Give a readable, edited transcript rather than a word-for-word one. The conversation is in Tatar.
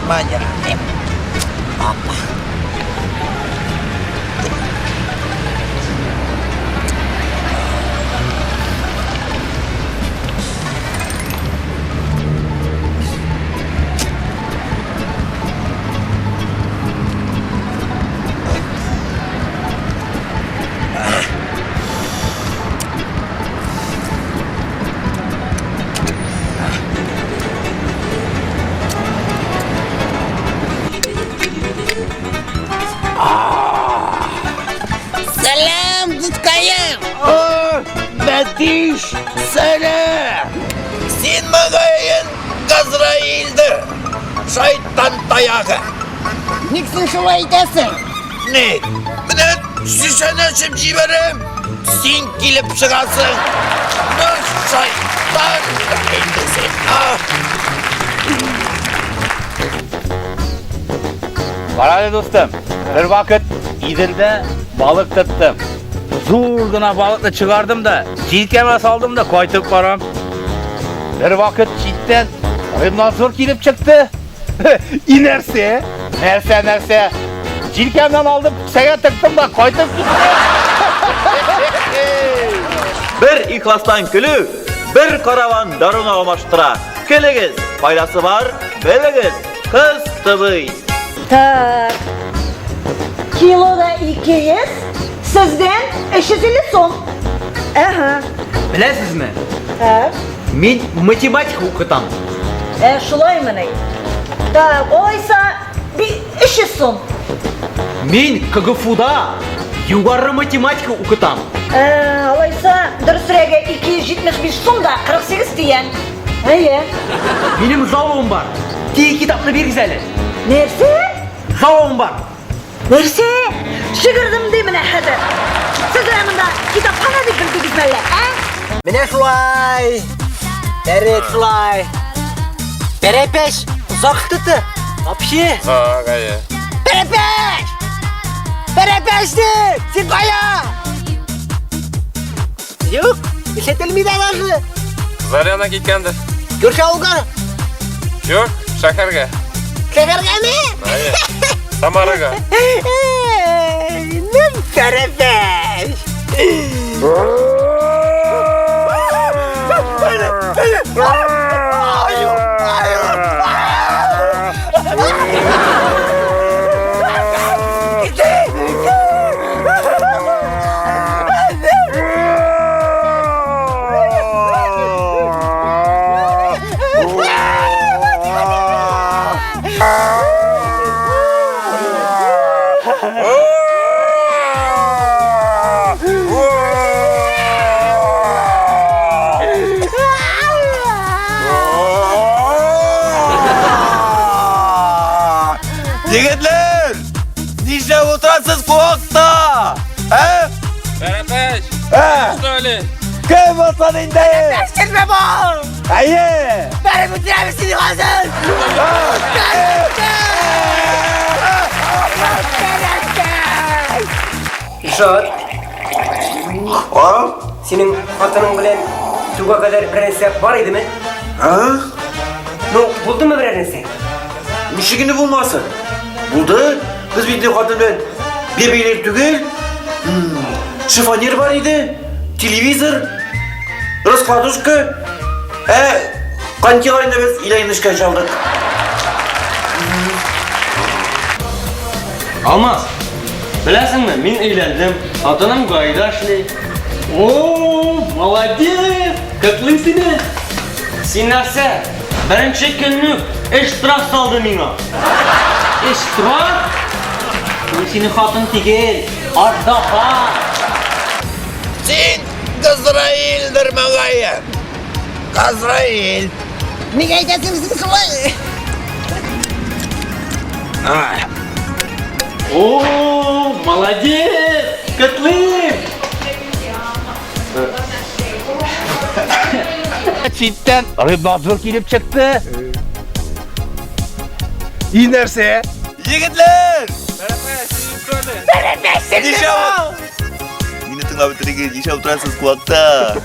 Рахмани-Рахим. Опа. Сәлам, дускаем! Бәтиш, сәлам! Син мөгаен Газраилдер, шайтан таягы. Ник син шулай әйтәсең? Ни? Менә шешәне ачып җибәрәм. Син килеп чыгасың. Ну, шайтан да инде син. А! Карале, дустым, бер вакыт Иделдә балык тоттым. Зур гына балыкны чыгардым да, җилкәмә салдым да кайтып барам. Бер вакыт читтән рыбнадзор килеп чыкты. И нәрсә? Нәрсә, нәрсә? Җилкәмнән алдым, кесәгә тыктым да кайтып киттем. Бер ихластан көлү, бер караван даруны алмаштыра. Көлегез, файдасы бар, белегез, кыз тыбый. Так. Кило да 200, сездән 350 сум. Әһә. Беләсезме? Ә? Мин математика укытам. Ә, шулаймыни? Так, алайса 300 сум. Мин КГФУда югары математика укытам. Ә, алайса, дөресрәге 275 сум да 48 тиен. Әйе. Минем залогым бар. Тиги китапны бирегез әле. Нәрсә? Залогым бар. Нәрсә? Чыгырдым ди менә хәзер. Сез менә монда китапханә дип белдегез мәллә, ә? Менә шулай. Дәрет шулай. Пәрәпәш озак тотты. Вообще. Ага, Пәрәпәш! Пәрәпәш ди! Син кая? Юк, ишетелми дә даже. Заряна киткәндер. Күрше авылга. Юк, шәһәргә. Шәһәргәме? Әйе. Самарага. Нем пәрәпәш. Егетләр! Нишләп утырасыз куакта? Ә? Пәрәпәч! Ә? Что ли? Кем булсын инде? Килмә бал! Әйе! Бәреп үтерәбез сине хәзер! Илшат, А? синең хатының белән туга кадәр берәр нәрсә бар идеме? А? Ну, булдымы берәр нәрсә? Ничек инде булмасын? Булды. Без бит инде хатын белән бәбәйләр түгел. Шифонер бар иде, телевизор, раскладушка. Ә кантиларны без өйләнешкә чалдык. Алмаз, беләсеңме, мин өйләндем. Хатыным ГАИда эшли. О, молодец! Котлыйм сине. Син нәрсә? Беренче көнне үк эш штраф салды миңа. Эш штраф? Ул синең хатын түгел, аждаһа. Син Газраилдер мөгаен. Газраил. Ник әйтәсең син шулай? О, молодец! Котлыйм! Читтән рыбнадзор килеп чыкты. И нәрсә? Егетләр! Ничә? Мине тыңлап бетерегез, ничә утырасыз куакта?